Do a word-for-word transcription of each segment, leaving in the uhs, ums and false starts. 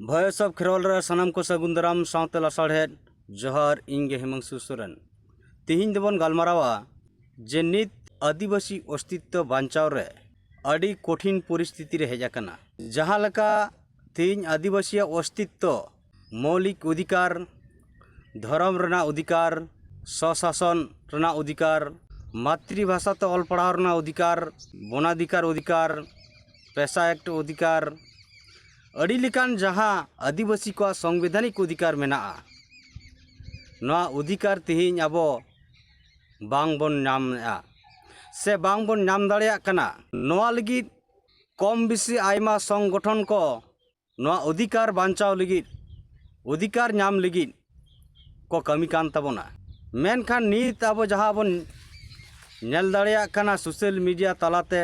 Voice of Kherwal ᱨᱮ ᱥᱟᱱᱟᱢ ᱠᱚ ᱥᱟᱹᱜᱩᱱ ᱫᱟᱨᱟᱢ ᱥᱟᱶᱛᱮ ᱞᱟᱥᱟᱲᱦᱮᱫ ᱡᱚᱦᱟᱨ᱾ ᱤᱧ ᱜᱮ ᱦᱤᱢᱟᱝᱥᱩ ᱥᱚᱨᱮᱱ᱾ ᱛᱤᱦᱤᱧ ᱫᱚᱵᱚᱱ ᱜᱟᱞᱢᱟᱨᱟᱣᱟ ᱡᱮ ᱱᱤᱛ ᱟᱹᱫᱤᱵᱟᱹᱥᱤ ᱚᱥᱛᱤᱛᱛᱚ ᱵᱟᱧᱪᱟᱣ ᱨᱮ ᱟᱹᱰᱤ ᱠᱚᱴᱷᱤᱱ ᱯᱚᱨᱤᱥᱛᱷᱤᱛᱤ ᱨᱮ ᱦᱮᱡ ᱟᱠᱟᱱᱟ᱾ ᱡᱟᱦᱟᱸ ᱞᱮᱠᱟ ᱛᱤᱦᱤᱧ ᱟᱹᱫᱤᱵᱟᱹᱥᱤᱭᱟᱜ ᱚᱥᱛᱤᱛᱛᱚ, ᱢᱳᱣᱞᱤᱠ ᱚᱫᱷᱤᱠᱟᱨ, ᱫᱷᱚᱨᱚᱢ ᱨᱮᱱᱟᱜ ᱚᱫᱷᱤᱠᱟᱨ, ᱥᱚᱥᱟᱥᱚᱱ ᱨᱮᱱᱟᱜ ᱚᱫᱷᱤᱠᱟᱨ, ᱢᱟᱛᱨᱤᱵᱷᱟᱥᱟ ᱛᱮ ᱚᱞ ᱯᱟᱲᱦᱟᱣ ᱨᱮᱱᱟᱜ ᱚᱫᱷᱤᱠᱟᱨ, ᱵᱚᱱᱟᱫᱷᱤᱠᱟᱨ ᱚᱫᱷᱤᱠᱟᱨ, ᱯᱮᱥᱟ ᱮᱠᱴ ᱚᱫᱷᱤᱠᱟᱨ, ᱟᱹᱰᱤ ᱞᱮᱠᱟᱱ ᱡᱟᱦᱟᱸ ᱟᱹᱫᱤᱵᱟᱹᱥᱤ ᱠᱚᱣᱟᱜ ᱥᱚᱝᱵᱤᱫᱷᱟᱱᱤᱠ ᱚᱫᱷᱤᱠᱟᱨ ᱢᱮᱱᱟᱜᱼᱟ, ᱱᱚᱣᱟ ᱚᱫᱷᱤᱠᱟᱨ ᱛᱮᱦᱮᱧ ᱟᱵᱚ ᱵᱟᱝ ᱵᱚᱱ ᱧᱟᱢᱮᱜᱼᱟ ᱥᱮ ᱵᱟᱝ ᱵᱚᱱ ᱧᱟᱢ ᱫᱟᱲᱮᱭᱟᱜ ᱠᱟᱱᱟ᱾ ᱱᱚᱣᱟ ᱞᱟᱹᱜᱤᱫ ᱠᱚᱢ ᱵᱮᱥᱤ ᱟᱭᱢᱟ ᱥᱚᱝᱜᱚᱴᱷᱚᱱ ᱠᱚ ᱱᱚᱣᱟ ᱚᱫᱷᱤᱠᱟᱨ ᱵᱟᱧᱪᱟᱣ ᱞᱟᱹᱜᱤᱫ, ᱚᱫᱷᱤᱠᱟᱨ ᱧᱟᱢ ᱞᱟᱹᱜᱤᱫ ᱠᱚ ᱠᱟᱹᱢᱤ ᱠᱟᱱ ᱛᱟᱵᱚᱱᱟ᱾ ᱢᱮᱱᱠᱷᱟᱱ ᱱᱤᱛ ᱟᱵᱚ ᱡᱟᱦᱟᱸ ᱵᱚᱱ ᱧᱮᱞ ᱫᱟᱲᱮᱭᱟᱜ ᱠᱟᱱᱟ ᱥᱳᱥᱟᱞ ᱢᱤᱰᱤᱭᱟ ᱛᱟᱞᱟᱛᱮ,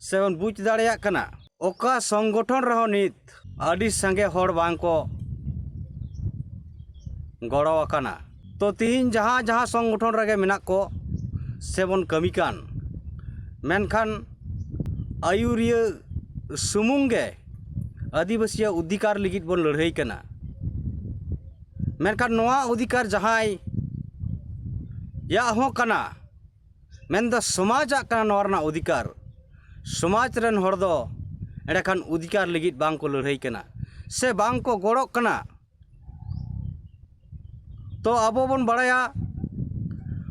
ᱥᱮ ᱵᱚᱱ ᱵᱩᱡᱽ ᱫᱟᱲᱮᱭᱟᱜ ᱠᱟᱱᱟ, ᱚᱠᱟ ᱥᱚᱝᱜᱚᱴᱷᱚᱱ ᱨᱮᱦᱚᱸ ᱱᱤᱛ ᱟᱹᱰᱤ ᱥᱟᱸᱜᱮ ᱦᱚᱲ ᱵᱟᱝ ᱠᱚ ᱜᱚᱲᱚ ᱟᱠᱟᱱᱟ᱾ ᱛᱚ ᱛᱤᱦᱤᱧ ᱡᱟᱦᱟᱸ ᱡᱟᱦᱟᱸ ᱥᱚᱝᱜᱚᱴᱷᱚᱱ ᱨᱮᱜᱮ ᱢᱮᱱᱟᱜ ᱠᱚ ᱥᱮ ᱵᱚᱱ ᱠᱟᱹᱢᱤ ᱠᱟᱱ, ᱢᱮᱱᱠᱷᱟᱱ ᱟᱹᱭᱩᱨᱤᱭᱟᱹ ᱥᱩᱢᱩᱝ ᱜᱮ ᱟᱹᱫᱤᱵᱟᱹᱥᱤᱭᱟᱜ ᱚᱫᱷᱤᱠᱟᱨ ᱞᱟᱹᱜᱤᱫ ᱵᱚᱱ ᱞᱟᱹᱲᱦᱟᱹᱭ ᱠᱟᱱᱟ᱾ ᱢᱮᱱᱠᱷᱟᱱ ᱱᱚᱣᱟ ᱚᱫᱷᱤᱠᱟᱨ ᱡᱟᱦᱟᱸᱭ ᱭᱟᱜ ᱦᱚᱸ ᱠᱟᱱᱟ, ᱢᱮᱱᱫᱚ ᱥᱚᱢᱟᱡᱟᱜ ᱠᱟᱱᱟ ᱱᱚᱣᱟ ᱨᱮᱱᱟᱜ ᱚᱫᱷᱤᱠᱟᱨ᱾ ᱥᱚᱢᱟᱡᱽ ᱨᱮᱱ ᱦᱚᱲ ᱫᱚ ᱮᱸᱰᱮᱠᱷᱟᱱ ᱚᱫᱷᱤᱠᱟᱨ ᱞᱟᱹᱜᱤᱫ ᱵᱟᱝ ᱠᱚ ᱞᱟᱹᱲᱦᱟᱹᱭ ᱠᱟᱱᱟ ᱥᱮ ᱵᱟᱝ ᱠᱚ ᱜᱚᱲᱚᱜ ᱠᱟᱱᱟ᱾ ᱛᱚ ᱟᱵᱚ ᱵᱚᱱ ᱵᱟᱲᱟᱭᱟ,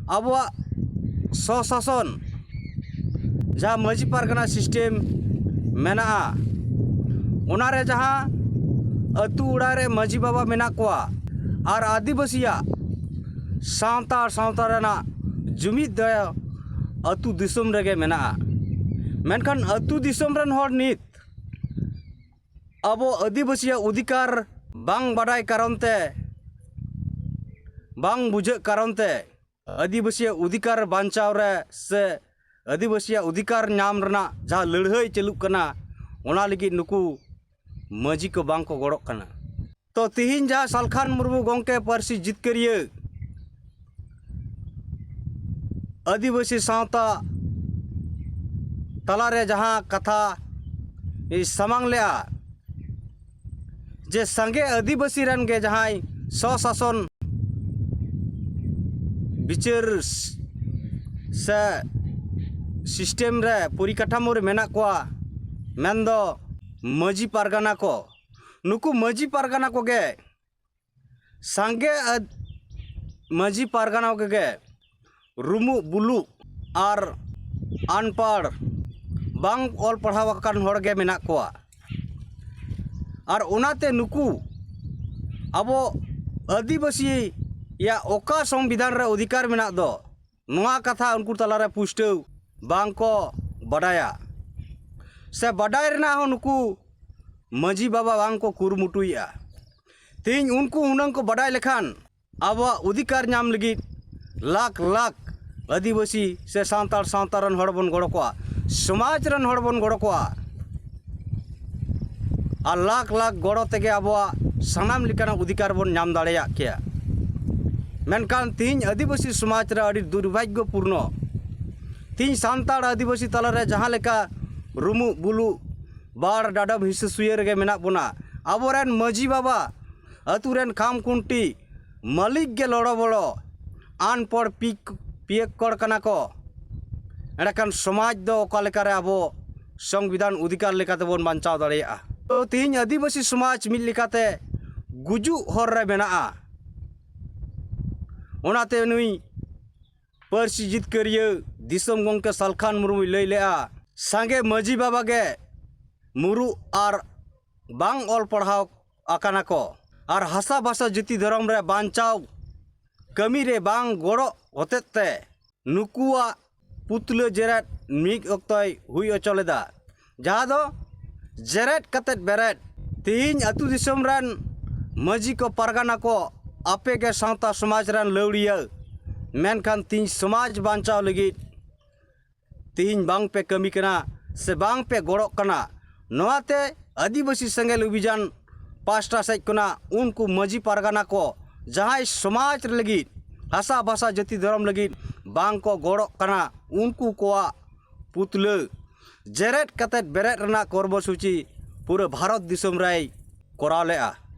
ᱟᱵᱚᱣᱟᱜ ᱥᱚᱥᱟᱥᱚᱱ, ᱡᱟᱦᱟᱸ ᱢᱟᱹᱡᱷᱤ ᱯᱟᱨᱜᱟᱱᱟ ᱥᱤᱥᱴᱮᱢ ᱢᱮᱱᱟᱜᱼᱟ, ᱚᱱᱟᱨᱮ ᱡᱟᱦᱟᱸ ᱟᱹᱛᱩ ᱚᱲᱟᱜ ᱨᱮ ᱢᱟᱹᱡᱷᱤ ᱵᱟᱵᱟ ᱢᱮᱱᱟᱜ ᱠᱚᱣᱟ ᱟᱨ ᱟᱹᱫᱤᱵᱟᱹᱥᱤᱭᱟᱜ ᱥᱟᱶᱛᱟ, ᱥᱟᱶᱛᱟ ᱨᱮᱱᱟᱜ ᱡᱩᱢᱤᱫ ᱫᱚ ᱟᱹᱛᱩ ᱫᱤᱥᱚᱢ ᱨᱮᱜᱮ ᱢᱮᱱᱟᱜᱼᱟ᱾ ᱢᱮᱱᱠᱷᱟᱱ ᱟᱹᱛᱩ ᱫᱤᱥᱚᱢ ᱨᱮᱱ ᱦᱚᱲ ᱱᱤᱛ ᱟᱵᱚ ᱟᱹᱫᱤᱵᱟᱹᱥᱤᱭᱟᱜ ᱚᱫᱷᱤᱠᱟᱨ ᱵᱟᱝ ᱵᱟᱰᱟᱭ ᱠᱟᱨᱚᱱ ᱛᱮ, ᱵᱟᱝ ᱵᱩᱡᱷᱟᱹᱜ ᱠᱟᱨᱚᱱ ᱛᱮ, ᱟᱹᱫᱤᱵᱟᱹᱥᱤᱭᱟᱜ ᱚᱫᱷᱤᱠᱟᱨ ᱵᱟᱧᱪᱟᱣ ᱨᱮ ᱥᱮ ᱟᱹᱫᱤᱵᱟᱹᱥᱤᱭᱟᱜ ᱚᱫᱷᱤᱠᱟᱨ ᱧᱟᱢ ᱨᱮᱱᱟᱜ ᱡᱟᱦᱟᱸ ᱞᱟᱹᱲᱦᱟᱹᱭ ᱪᱟᱹᱞᱩᱜ ᱠᱟᱱᱟ, ᱚᱱᱟ ᱞᱟᱹᱜᱤᱫ ᱱᱩᱠᱩ ᱢᱟᱹᱡᱷᱤ ᱠᱚ ᱵᱟᱝ ᱠᱚ ᱜᱚᱲᱚᱜ ᱠᱟᱱᱟ᱾ ᱛᱚ ᱛᱤᱦᱤᱧ ᱡᱟᱦᱟᱸ ᱥᱟᱞᱠᱷᱟᱱ ᱢᱩᱨᱢᱩ ᱜᱚᱢᱠᱮ ᱯᱟᱹᱨᱥᱤ ᱡᱤᱛᱠᱟᱹᱨᱤᱭᱟᱹ ᱟᱹᱫᱤᱵᱟᱹᱥᱤ ᱥᱟᱶᱛᱟ ᱛᱟᱞᱟᱨᱮ ᱡᱟᱦᱟᱸ ᱠᱟᱛᱷᱟ ᱥᱟᱢᱟᱝ ᱞᱮᱜᱼᱟ, ᱡᱮ ᱥᱟᱸᱜᱮ ᱟᱹᱫᱤᱵᱟᱹᱥᱤ ᱨᱮᱱ ᱜᱮ ᱡᱟᱦᱟᱸᱭ ᱥᱚᱥᱟᱥᱚᱱ ᱵᱤᱪᱟᱹᱨ ᱥᱮ ᱥᱤᱥᱴᱮᱢ ᱨᱮ, ᱯᱚᱨᱤᱠᱟᱴᱷᱟᱢᱳ ᱨᱮ ᱢᱮᱱᱟᱜ ᱠᱚᱣᱟ, ᱢᱮᱱᱫᱚ ᱢᱟᱹᱡᱷᱤ ᱯᱟᱨᱜᱟᱱᱟ ᱠᱚ, ᱱᱩᱠᱩ ᱢᱟᱹᱡᱷᱤ ᱯᱟᱨᱜᱟᱱᱟ ᱠᱚᱜᱮ ᱥᱟᱸᱜᱮ ᱟᱹᱫ-, ᱢᱟᱹᱡᱷᱤ ᱯᱟᱨᱜᱟᱱᱟ ᱠᱚᱜᱮ ᱨᱩᱢᱩᱜ ᱵᱩᱞᱩᱜ ᱟᱨ ᱟᱱᱯᱟᱲ, ᱵᱟᱝ ᱚᱞ ᱯᱟᱲᱦᱟᱣ ᱟᱠᱟᱱ ᱦᱚᱲ ᱜᱮ ᱢᱮᱱᱟᱜ ᱠᱚᱣᱟ᱾ ᱟᱨ ᱚᱱᱟᱛᱮ ᱱᱩᱠᱩ ᱟᱵᱚ ᱟᱹᱫᱤᱵᱟᱹᱥᱤᱭᱟᱜ ᱚᱠᱟ ᱥᱚᱝᱵᱤᱫᱷᱟᱱ ᱨᱮ ᱚᱫᱷᱤᱠᱟᱨ ᱢᱮᱱᱟᱜ ᱫᱚ, ᱱᱚᱣᱟ ᱠᱟᱛᱷᱟ ᱩᱱᱠᱩ ᱛᱟᱞᱟᱨᱮ ᱯᱩᱥᱴᱟᱹᱣ ᱵᱟᱝ ᱠᱚ ᱵᱟᱰᱟᱭᱟ, ᱥᱮ ᱵᱟᱰᱟᱭ ᱨᱮᱱᱟᱜ ᱦᱚᱸ ᱱᱩᱠᱩ ᱢᱟᱹᱡᱷᱤ ᱵᱟᱵᱟ ᱵᱟᱝ ᱠᱚ ᱠᱩᱨᱩᱢᱩᱴᱩᱭᱮᱫᱼᱟ᱾ ᱛᱮᱦᱮᱧ ᱩᱱᱠᱩ ᱦᱩᱱᱟᱹᱝ ᱠᱚ ᱵᱟᱰᱟᱭ ᱞᱮᱠᱷᱟᱱ ᱟᱵᱚᱣᱟᱜ ᱚᱫᱷᱤᱠᱟᱨ ᱧᱟᱢ ᱞᱟᱹᱜᱤᱫ ᱞᱟᱠᱷ ᱞᱟᱠᱷ ᱟᱹᱫᱤᱵᱟᱹᱥᱤ ᱥᱮ ᱥᱟᱱᱛᱟᱲ ᱥᱟᱶᱛᱟ ᱨᱮᱱ ᱦᱚᱲ ᱵᱚᱱ ᱜᱚᱲᱚ ᱠᱚᱣᱟ, ᱥᱚᱢᱟᱡᱽ ᱨᱮᱱ ᱦᱚᱲ ᱵᱚᱱ ᱜᱚᱲᱚ ᱠᱚᱣᱟ᱾ ᱟᱨ ᱞᱟᱠᱷ ᱞᱟᱠᱷ ᱜᱚᱲᱚ ᱛᱮᱜᱮ ᱟᱵᱚᱣᱟᱜ ᱥᱟᱱᱟᱢ ᱞᱮᱠᱟᱱᱟᱜ ᱚᱫᱷᱤᱠᱟᱨ ᱵᱚᱱ ᱧᱟᱢ ᱫᱟᱲᱮᱭᱟᱜ ᱠᱮᱭᱟ᱾ ᱢᱮᱱᱠᱷᱟᱱ ᱛᱮᱦᱮᱧ ᱟᱹᱫᱤᱵᱟᱹᱥᱤ ᱥᱚᱢᱟᱡᱽ ᱨᱮ ᱟᱹᱰᱤ ᱫᱩᱨᱵᱷᱟᱜᱽᱭᱚᱯᱩᱨᱱᱚ, ᱛᱮᱦᱮᱧ ᱥᱟᱱᱛᱟᱲ ᱟᱹᱫᱤᱵᱟᱹᱥᱤ ᱛᱟᱞᱟᱨᱮ ᱡᱟᱦᱟᱸ ᱞᱮᱠᱟ ᱨᱩᱢᱩᱜ ᱵᱩᱞᱩᱜ, ᱵᱟᱲ ᱰᱟᱰᱚᱢ, ᱦᱤᱥᱟᱹ ᱥᱩᱭᱟᱹ ᱨᱮᱜᱮ ᱢᱮᱱᱟᱜ ᱵᱚᱱᱟ᱾ ᱟᱵᱚᱨᱮᱱ ᱢᱟᱹᱡᱷᱤ ᱵᱟᱵᱟ, ᱟᱹᱛᱩ ᱨᱮᱱ ᱠᱷᱟᱢ ᱠᱷᱩᱱᱴᱤ ᱢᱟᱹᱞᱤᱠ ᱜᱮ ᱞᱚᱲᱚ ᱵᱚᱲᱚ, ᱟᱱᱯᱚᱲ ᱯᱤᱠ-, ᱯᱤᱭᱮᱠ ᱠᱚᱲ ᱠᱟᱱᱟ ᱠᱚ᱾ ᱮᱸᱰᱮᱠᱷᱟᱱ ᱥᱚᱢᱟᱡᱽ ᱫᱚ ᱚᱠᱟ ᱞᱮᱠᱟᱨᱮ ᱟᱵᱚ ᱥᱚᱝᱵᱤᱫᱷᱟᱱ ᱚᱫᱷᱤᱠᱟᱨ ᱞᱮᱠᱟᱛᱮ ᱵᱚᱱ ᱵᱟᱧᱪᱟᱣ ᱫᱟᱲᱮᱭᱟᱜᱼᱟ? ᱛᱚ, ᱛᱮᱦᱮᱧ ᱟᱹᱫᱤᱵᱟᱹᱥᱤ ᱥᱚᱢᱟᱡᱽ ᱢᱤᱫ ᱞᱮᱠᱟᱛᱮ ᱜᱩᱡᱩᱜ ᱦᱚᱨ ᱨᱮ ᱢᱮᱱᱟᱜᱼᱟ᱾ ᱚᱱᱟᱛᱮ ᱱᱩᱭ ᱯᱟᱹᱨᱥᱤ ᱡᱤᱛᱠᱟᱹᱨᱤᱭᱟᱹ ᱫᱤᱥᱚᱢ ᱜᱚᱢᱠᱮ ᱥᱟᱞᱠᱷᱟᱱ ᱢᱩᱨᱢᱩᱭ ᱞᱟᱹᱭ ᱞᱮᱫᱼᱟ, ᱥᱟᱸᱜᱮ ᱢᱟᱹᱡᱷᱤ ᱵᱟᱵᱟ ᱜᱮ ᱢᱩᱨᱩᱜ ᱟᱨ ᱵᱟᱝ ᱚᱞ ᱯᱟᱲᱦᱟᱣ ᱟᱠᱟᱱᱟ ᱠᱚ, ᱟᱨ ᱦᱟᱥᱟ ᱵᱷᱟᱥᱟ ᱡᱟᱹᱛᱤ ᱫᱷᱚᱨᱚᱢ ᱨᱮ ᱵᱟᱧᱪᱟᱣ ᱠᱟᱹᱢᱤ ᱨᱮ ᱵᱟᱝ ᱜᱚᱲᱚ ᱦᱚᱛᱮᱛ ᱛᱮ ᱱᱩᱠᱩᱣᱟᱜ ᱯᱩᱛᱞᱟᱹ ᱡᱮᱨᱮᱫ ᱢᱤᱫ ᱚᱠᱛᱚᱭ ᱦᱩᱭ ᱦᱚᱪᱚ ᱞᱮᱫᱟ, ᱡᱟᱦᱟᱸ ᱫᱚ ᱡᱮᱨᱮᱫ ᱠᱟᱛᱮᱫ ᱵᱮᱨᱮᱫ ᱛᱮᱦᱮᱧ ᱟᱹᱛᱩ ᱫᱤᱥᱚᱢ ᱨᱮᱱ ᱢᱟᱹᱡᱷᱤ ᱠᱚ, ᱯᱟᱨᱜᱟᱱᱟ ᱠᱚ, ᱟᱯᱮ ᱜᱮ ᱥᱟᱶᱛᱟ ᱥᱚᱢᱟᱡᱽ ᱨᱮᱱ ᱞᱟᱹᱣᱲᱤᱭᱟᱹ, ᱢᱮᱱᱠᱷᱟᱱ ᱛᱮᱦᱮᱧ ᱥᱚᱢᱟᱡᱽ ᱵᱟᱧᱪᱟᱣ ᱞᱟᱹᱜᱤᱫ ᱛᱮᱦᱮᱧ ᱵᱟᱝ ᱯᱮ ᱠᱟᱹᱢᱤ ᱠᱟᱱᱟ ᱥᱮ ᱵᱟᱝ ᱯᱮ ᱜᱚᱲᱚᱜ ᱠᱟᱱᱟ᱾ ᱱᱚᱣᱟᱛᱮ ᱟᱹᱫᱤᱵᱟᱹᱥᱤ ᱥᱮᱸᱜᱮᱞ ᱚᱵᱷᱤᱡᱟᱱ ᱯᱟᱥᱴᱟ ᱥᱮᱫ ᱠᱷᱚᱱᱟᱜ ᱩᱱᱠᱩ ᱢᱟᱹᱡᱷᱤ ᱯᱟᱨᱜᱟᱱᱟ ᱠᱚ ᱡᱟᱦᱟᱸᱭ ᱥᱚᱢᱟᱡᱽ ᱞᱟᱹᱜᱤᱫ, ᱦᱟᱥᱟ ᱵᱷᱟᱥᱟ ᱡᱟᱹᱛᱤ ᱫᱷᱚᱨᱚᱢ ᱞᱟᱹᱜᱤᱫ ᱵᱟᱝ ᱠᱚ ᱜᱚᱲᱚᱜ ᱠᱟᱱᱟ, ᱩᱱᱠᱩ ᱠᱚᱣᱟᱜ ᱯᱩᱛᱞᱟᱹ ᱡᱮᱨᱮᱫ ᱠᱟᱛᱮᱫ ᱵᱮᱨᱮᱫ ᱨᱮᱱᱟᱜ ᱠᱚᱨᱢᱚᱥᱩᱪᱤ ᱯᱩᱨᱟᱹ ᱵᱷᱟᱨᱚᱛ ᱫᱤᱥᱚᱢ ᱨᱮᱭ ᱠᱚᱨᱟᱣ ᱞᱮᱫᱼᱟ᱾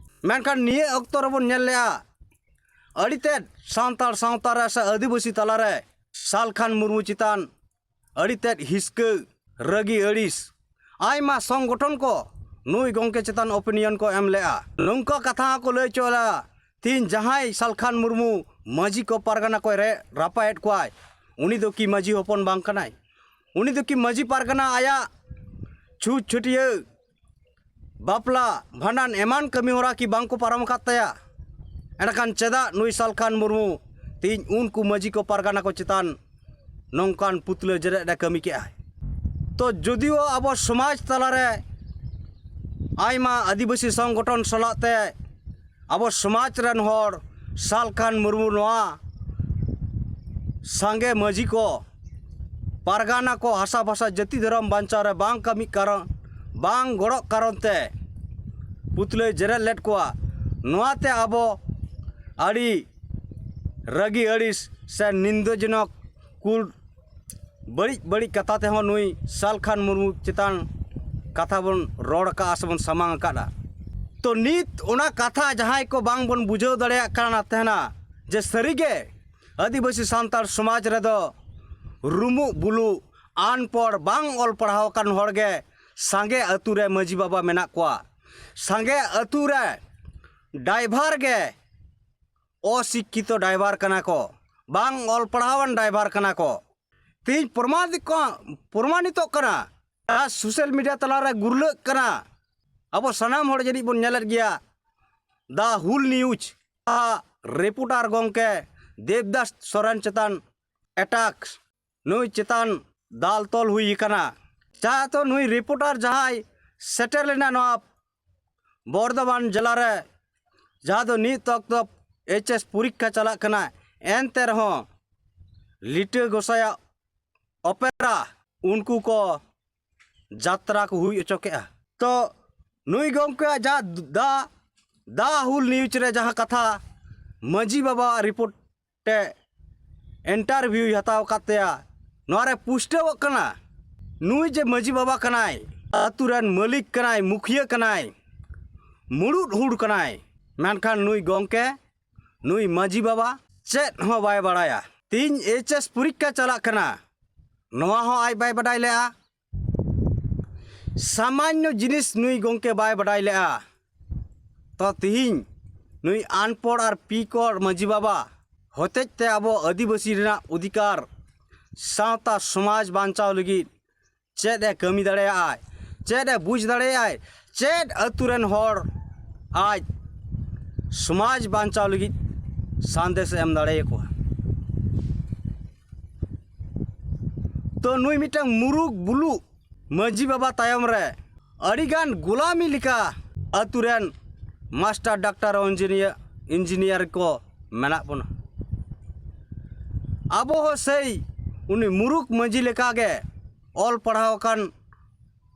ᱢᱮᱱᱠᱷᱟᱱ ᱱᱤᱭᱟᱹ ᱚᱠᱛᱚ ᱨᱮᱵᱚᱱ ᱧᱮᱞ ᱞᱮᱫᱼᱟ, ᱟᱹᱰᱤ ᱛᱮᱫ ᱥᱟᱱᱛᱟᱲ ᱥᱟᱶᱛᱟ ᱨᱮ ᱥᱮ ᱟᱹᱫᱤᱵᱟᱹᱥᱤ ᱛᱟᱞᱟᱨᱮ ᱥᱟᱞᱠᱷᱟᱱ ᱢᱩᱨᱢᱩ ᱪᱮᱛᱟᱱ ᱟᱹᱰᱤ ᱛᱮᱫ ᱦᱤᱥᱠᱟᱹ, ᱨᱟᱹᱜᱤ ᱟᱹᱲᱤᱥ ᱟᱭᱢᱟ ᱥᱚᱝᱜᱚᱴᱷᱚᱱ ᱠᱚ ᱱᱩᱭ ᱜᱚᱢᱠᱮ ᱪᱮᱛᱟᱱ ᱚᱯᱤᱱᱤᱭᱚᱱ ᱠᱚ ᱮᱢ ᱞᱮᱫᱼᱟ᱾ ᱱᱚᱝᱠᱟ ᱠᱟᱛᱷᱟ ᱦᱚᱸᱠᱚ ᱞᱟᱹᱭ ᱦᱚᱪᱚ ᱞᱮᱫᱼᱟ, ᱛᱤᱦᱤᱧ ᱡᱟᱦᱟᱸᱭ ᱥᱟᱞᱠᱷᱟᱱ ᱢᱩᱨᱢᱩ ᱢᱟᱹᱡᱷᱤ ᱠᱚ ᱯᱟᱨᱜᱟᱱᱟ ᱠᱚᱭ ᱨᱮ ᱨᱟᱯᱟᱭᱮᱫ ᱠᱚᱣᱟᱭ, ᱩᱱᱤ ᱫᱚ ᱠᱤ ᱢᱟᱹᱡᱷᱤ ᱦᱚᱯᱚᱱ ᱵᱟᱝ ᱠᱟᱱᱟᱭ? ᱩᱱᱤ ᱫᱚ ᱠᱤ ᱢᱟᱹᱡᱷᱤ ᱯᱟᱨᱜᱟᱱᱟ ᱟᱭᱟᱜ ᱪᱷᱩᱛ ᱪᱷᱟᱹᱴᱭᱟᱹ, ᱵᱟᱯᱞᱟ, ᱵᱷᱟᱸᱰᱟᱱ ᱮᱢᱟᱱ ᱠᱟᱹᱢᱤ ᱦᱚᱨᱟ ᱠᱤ ᱵᱟᱝ ᱠᱚ ᱯᱟᱨᱚᱢ ᱟᱠᱟᱫ ᱛᱟᱭᱟ? ᱮᱸᱰᱮᱠᱷᱟᱱ ᱪᱮᱫᱟᱜ ᱱᱩᱭ ᱥᱟᱞᱠᱷᱟᱱ ᱢᱩᱨᱢᱩ ᱛᱮᱦᱮᱧ ᱩᱱᱠᱩ ᱢᱟᱹᱡᱷᱤ ᱠᱚ ᱯᱟᱨᱜᱟᱱᱟ ᱠᱚ ᱪᱮᱛᱟᱱ ᱱᱚᱝᱠᱟᱱ ᱯᱩᱛᱞᱟᱹ ᱡᱮᱨᱮᱫ ᱮ ᱠᱟᱹᱢᱤ ᱠᱮᱜᱼᱟ? ᱛᱚ ᱡᱩᱫᱤᱭᱳ ᱟᱵᱚ ᱥᱚᱢᱟᱡᱽ ᱛᱟᱞᱟᱨᱮ ᱟᱭᱢᱟ ᱟᱹᱫᱤᱵᱟᱹᱥᱤ ᱥᱚᱝᱜᱚᱴᱷᱚᱱ ᱥᱟᱞᱟᱜ ᱛᱮ ᱟᱵᱚ ᱥᱚᱢᱟᱡᱽ ᱨᱮᱱ ᱦᱚᱲ ᱥᱟᱞᱠᱷᱟᱱ ᱢᱩᱨᱢᱩ ᱱᱚᱣᱟ ᱥᱟᱸᱜᱮ ᱢᱟᱹᱡᱷᱤ ᱠᱚ, ᱯᱟᱨᱜᱟᱱᱟ ᱠᱚ ᱦᱟᱥᱟ ᱵᱷᱟᱥᱟ ᱡᱟᱹᱛᱤ ᱫᱷᱚᱨᱚᱢ ᱵᱟᱧᱪᱟᱣ ᱨᱮ ᱵᱟᱝ ᱠᱟᱹᱢᱤ ᱠᱟᱨᱚᱱ, ᱵᱟᱝ ᱜᱚᱲᱚᱜ ᱠᱟᱨᱚᱱ ᱛᱮ ᱯᱩᱛᱞᱟᱹᱭ ᱡᱮᱨᱮᱫ ᱞᱮᱫ ᱠᱚᱣᱟ᱾ ᱱᱚᱣᱟᱛᱮ ᱟᱵᱚ ᱟᱹᱰᱤ ᱨᱟᱹᱜᱤ ᱟᱹᱲᱤᱥ ᱥᱮ ᱱᱤᱱᱫᱟᱹᱡᱚᱱᱚᱠ ᱠᱩᱞ ᱵᱟᱹᱲᱤᱡ ᱵᱟᱹᱲᱤᱡ ᱠᱟᱛᱷᱟ ᱛᱮᱦᱚᱸ ᱱᱩᱭ ᱥᱟᱞᱠᱷᱟᱱ ᱢᱩᱨᱢᱩ ᱪᱮᱛᱟᱱ ᱠᱟᱛᱷᱟ ᱵᱚᱱ ᱨᱚᱲ ᱟᱠᱟᱫᱼᱟ ᱥᱮᱵᱚᱱ ᱥᱟᱢᱟᱝ ᱟᱠᱟᱫᱼᱟ᱾ ᱛᱚ ᱱᱤᱛ ᱚᱱᱟ ᱠᱟᱛᱷᱟ ᱡᱟᱦᱟᱸᱭ ᱠᱚ ᱵᱟᱝ ᱵᱚᱱ ᱵᱩᱡᱷᱟᱹᱣ ᱫᱟᱲᱮᱭᱟᱜ ᱠᱟᱱᱟ ᱛᱟᱦᱮᱱᱟ ᱡᱮ ᱥᱟᱹᱨᱤᱜᱮ ᱟᱹᱫᱤᱵᱟᱹᱥᱤ ᱥᱟᱱᱛᱟᱲ ᱥᱚᱢᱟᱡᱽ ᱨᱮᱫᱚ ᱨᱩᱢᱩᱜ ᱵᱩᱞᱩᱜ ᱟᱱᱯᱚᱲ ᱵᱟᱝ ᱚᱞ ᱯᱟᱲᱦᱟᱣ ᱟᱠᱟᱱ ᱦᱚᱲ ᱜᱮ ᱥᱟᱸᱜᱮ ᱟᱹᱛᱩ ᱨᱮ ᱢᱟᱹᱡᱷᱤ ᱵᱟᱵᱟ ᱢᱮᱱᱟᱜ ᱠᱚᱣᱟ᱾ ᱥᱟᱸᱜᱮ ᱟᱹᱛᱩ ᱨᱮ ᱰᱟᱭᱵᱷᱟᱨ ᱜᱮ ᱚᱥᱤᱠᱠᱷᱤᱛᱚ ᱰᱟᱭᱵᱷᱟᱨ ᱠᱟᱱᱟ ᱠᱚ, ᱵᱟᱝ ᱚᱞ ᱯᱟᱲᱦᱟᱣᱟᱱ ᱰᱟᱭᱵᱷᱟᱨ ᱠᱟᱱᱟ ᱠᱚ᱾ ᱛᱮᱦᱮᱧ ᱯᱨᱚᱢᱟᱱᱤᱛ ᱠᱚ, ᱯᱨᱚᱢᱟᱱᱤᱛᱚᱜ ᱠᱟᱱᱟ, ᱟᱨ ᱥᱳᱥᱟᱞ ᱢᱤᱰᱤᱭᱟ ᱛᱟᱞᱟᱨᱮ ᱜᱩᱨᱞᱟᱹᱜ ᱠᱟᱱᱟ᱾ ᱟᱵᱚ ᱥᱟᱱᱟᱢ ᱦᱚᱲ ᱡᱟᱹᱱᱤᱡ ᱵᱚᱱ ᱧᱮᱞᱮᱫ ᱜᱮᱭᱟ, ᱫᱟ ᱦᱩᱞ ᱱᱤᱭᱩᱡᱽ ᱨᱤᱯᱳᱨᱴᱟᱨ ᱜᱚᱢᱠᱮ ᱫᱮᱵᱫᱟᱥ ᱥᱚᱨᱮᱱ ᱪᱮᱛᱟᱱ ᱮᱴᱟᱠ, ᱱᱩᱭ ᱪᱮᱛᱟᱱ ᱫᱟᱞ ᱛᱚᱞ ᱦᱩᱭ ᱟᱠᱟᱱᱟ᱾ ᱡᱟᱦᱟᱸ ᱫᱚ ᱱᱩᱭ ᱨᱤᱯᱳᱨᱴᱟᱨ ᱡᱟᱦᱟᱸᱭ ᱥᱮᱴᱮᱨ ᱞᱮᱱᱟ ᱱᱚᱣᱟ ᱵᱚᱨᱫᱷᱚᱢᱟᱱ ᱡᱮᱞᱟ ᱨᱮ, ᱡᱟᱦᱟᱸ ᱫᱚ ᱱᱤᱛ ᱚᱠᱛᱚ ᱮᱭᱤᱪ ᱮᱥ ᱯᱚᱨᱤᱠᱠᱷᱟ ᱪᱟᱞᱟᱜ ᱠᱟᱱᱟ, ᱮᱱᱛᱮ ᱨᱮᱦᱚᱸ ᱞᱤᱴᱟᱹ ᱜᱚᱸᱥᱟᱭᱟᱜ ᱚᱯᱮᱨᱟ ᱩᱱᱠᱩ ᱠᱚ ᱡᱟᱛᱨᱟ ᱠᱚ ᱦᱩᱭ ᱦᱚᱪᱚ ᱠᱮᱜᱼᱟ᱾ ᱛᱚ ᱱᱩᱭ ᱜᱚᱢᱠᱮᱭᱟᱜ ᱡᱟᱦᱟᱸ ᱫᱟ, ᱫᱟ ᱦᱩᱞ ᱱᱤᱭᱩᱡᱽ ᱨᱮ ᱡᱟᱦᱟᱸ ᱠᱟᱛᱷᱟ ᱢᱟᱹᱡᱷᱤ ᱵᱟᱵᱟᱣᱟᱜ ᱨᱤᱯᱳᱨᱴ ᱛᱮ ᱤᱱᱴᱟᱨᱵᱷᱤᱭᱩᱭ ᱦᱟᱛᱟᱣ ᱟᱠᱟᱫ ᱛᱟᱭᱟ, ᱱᱚᱣᱟ ᱨᱮ ᱯᱩᱥᱴᱟᱹᱣᱚᱜ ᱠᱟᱱᱟ ᱱᱩᱭ ᱡᱮ ᱢᱟᱹᱡᱷᱤ ᱵᱟᱵᱟ ᱠᱟᱱᱟᱭ, ᱟᱹᱛᱩ ᱨᱮᱱ ᱢᱟᱹᱞᱤᱠ ᱠᱟᱱᱟᱭ, ᱢᱩᱠᱷᱤᱭᱟᱹ ᱠᱟᱱᱟᱭ, ᱢᱩᱲᱩᱫ ᱦᱚᱲ ᱠᱟᱱᱟᱭ, ᱢᱮᱱᱠᱷᱟᱱ ᱱᱩᱭ ᱜᱚᱢᱠᱮ, ᱱᱩᱭ ᱢᱟᱹᱡᱷᱤ ᱵᱟᱵᱟ ᱪᱮᱫ ᱦᱚᱸ ᱵᱟᱭ ᱵᱟᱲᱟᱭᱟ᱾ ᱛᱮᱦᱮᱧ ᱮᱭᱤᱪ ᱮᱥ ᱯᱚᱨᱤᱠᱠᱷᱟ ᱪᱟᱞᱟᱜ ᱠᱟᱱᱟ, ᱱᱚᱣᱟ ᱦᱚᱸ ᱟᱡ ᱵᱟᱭ ᱵᱟᱰᱟᱭ ᱞᱮᱫᱼᱟ᱾ ᱥᱟᱢᱟᱱᱱᱚ ᱡᱤᱱᱤᱥ ᱱᱩᱭ ᱜᱚᱢᱠᱮ ᱵᱟᱭ ᱵᱟᱰᱟᱭ ᱞᱮᱫᱼᱟ᱾ ᱛᱚ ᱛᱮᱦᱮᱧ ᱱᱩᱭ ᱟᱱᱯᱚᱲ ᱟᱨ ᱯᱤᱠᱚᱲ ᱢᱟᱹᱡᱷᱤ ᱵᱟᱵᱟ ᱦᱚᱛᱮᱡ ᱛᱮ ᱟᱵᱚ ᱟᱹᱫᱤᱵᱟᱹᱥᱤ ᱨᱮᱱᱟᱜ ᱚᱫᱷᱤᱠᱟᱨ, ᱥᱟᱶᱛᱟ ᱥᱚᱢᱟᱡᱽ ᱵᱟᱧᱪᱟᱣ ᱞᱟᱹᱜᱤᱫ ᱪᱮᱫ ᱮ ᱠᱟᱹᱢᱤ ᱫᱟᱲᱮᱭᱟᱜᱼᱟᱭ, ᱪᱮᱫ ᱮ ᱵᱩᱡᱽ ᱫᱟᱲᱮᱭᱟᱜᱼᱟᱭ, ᱪᱮᱫ ᱟᱹᱛᱩ ᱨᱮᱱ ᱦᱚᱲ ᱟᱡ ᱥᱚᱢᱟᱡᱽ ᱵᱟᱧᱪᱟᱣ ᱞᱟᱹᱜᱤᱫ ᱥᱟᱸᱫᱮᱥ ᱮ ᱮᱢ ᱫᱟᱲᱮᱭᱟᱠᱚᱣᱟ᱾ ᱛᱚ ᱱᱩᱭ ᱢᱤᱫᱴᱟᱝ ᱢᱩᱨᱩᱠ ᱵᱩᱞᱩᱜ ᱢᱟᱹᱡᱷᱤ ᱵᱟᱵᱟ ᱛᱟᱭᱚᱢ ᱨᱮ ᱟᱹᱰᱤᱜᱟᱱ ᱜᱩᱞᱟᱢᱤ ᱞᱮᱠᱟ ᱟᱹᱛᱩ ᱨᱮᱱ ᱢᱟᱥᱴᱟᱨ, ᱰᱟᱠᱛᱟᱨ, ᱤᱧᱡᱤᱱᱤᱭᱟᱨ, ᱤᱧᱡᱤᱱᱤᱭᱟᱨ ᱠᱚ ᱢᱮᱱᱟᱜ ᱵᱚᱱᱟ᱾ ᱟᱵᱚ ᱦᱚᱸ ᱥᱮᱭ ᱩᱱᱤ ᱢᱩᱨᱩᱠ ᱢᱟᱹᱡᱷᱤ ᱞᱮᱠᱟᱜᱮ ᱚᱞ ᱯᱟᱲᱦᱟᱣ ᱟᱠᱟᱱ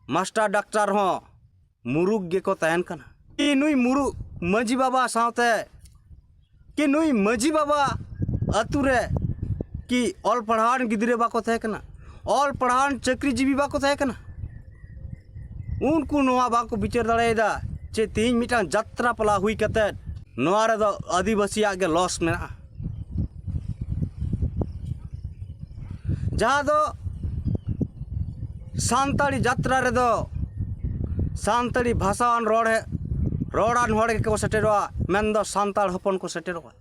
ᱢᱟᱥᱴᱟᱨ, ᱰᱟᱠᱛᱟᱨ ᱦᱚᱸ ᱢᱩᱨᱩᱠ ᱜᱮᱠᱚ ᱛᱟᱦᱮᱱ ᱠᱟᱱᱟ᱾ ᱠᱤ ᱱᱩᱭ ᱢᱩᱨᱩᱠ ᱢᱟᱹᱡᱷᱤ ᱵᱟᱵᱟ ᱥᱟᱶᱛᱮ, ᱠᱤ ᱱᱩᱭ ᱢᱟᱹᱡᱷᱤ ᱵᱟᱵᱟ ᱟᱹᱛᱩ ᱨᱮ ᱠᱤ ᱚᱞ ᱯᱟᱲᱦᱟᱣᱟᱱ ᱜᱤᱫᱽᱨᱟᱹ ᱵᱟᱠᱚ ᱛᱟᱦᱮᱸ ᱠᱟᱱᱟ? ᱚᱞ ᱯᱟᱲᱦᱟᱣᱟᱱ ᱪᱟᱹᱠᱨᱤᱡᱤᱵᱤ ᱵᱟᱠᱚ ᱛᱟᱦᱮᱸ ᱠᱟᱱᱟ? ᱩᱱᱠᱩ ᱱᱚᱣᱟ ᱵᱟᱠᱚ ᱵᱤᱪᱟᱹᱨ ᱫᱟᱲᱮᱭᱟᱫᱟ ᱡᱮ ᱛᱮᱦᱮᱧ ᱢᱤᱫᱴᱟᱝ ᱡᱟᱛᱨᱟ ᱯᱟᱞᱟ ᱦᱩᱭ ᱠᱟᱛᱮ ᱱᱚᱣᱟ ᱨᱮᱫᱚ ᱟᱹᱫᱤᱵᱟᱹᱥᱤᱭᱟᱜ ᱜᱮ ᱞᱚᱥ ᱢᱮᱱᱟᱜᱼᱟ᱾ ᱡᱟᱦᱟᱸ ᱫᱚ ᱥᱟᱱᱛᱟᱲᱤ ᱡᱟᱛᱨᱟ ᱨᱮᱫᱚ ᱥᱟᱱᱛᱟᱲᱤ ᱵᱷᱟᱥᱟᱣᱟᱱ ᱨᱚᱲ ᱦᱮ-, ᱨᱚᱲᱟᱱ ᱦᱚᱲ ᱜᱮᱠᱚ ᱥᱮᱴᱮᱨᱚᱜᱼᱟ, ᱢᱮᱱᱫᱚ ᱥᱟᱱᱛᱟᱲ ᱦᱚᱯᱚᱱ ᱠᱚ ᱥᱮᱴᱮᱨᱚᱜᱼᱟ᱾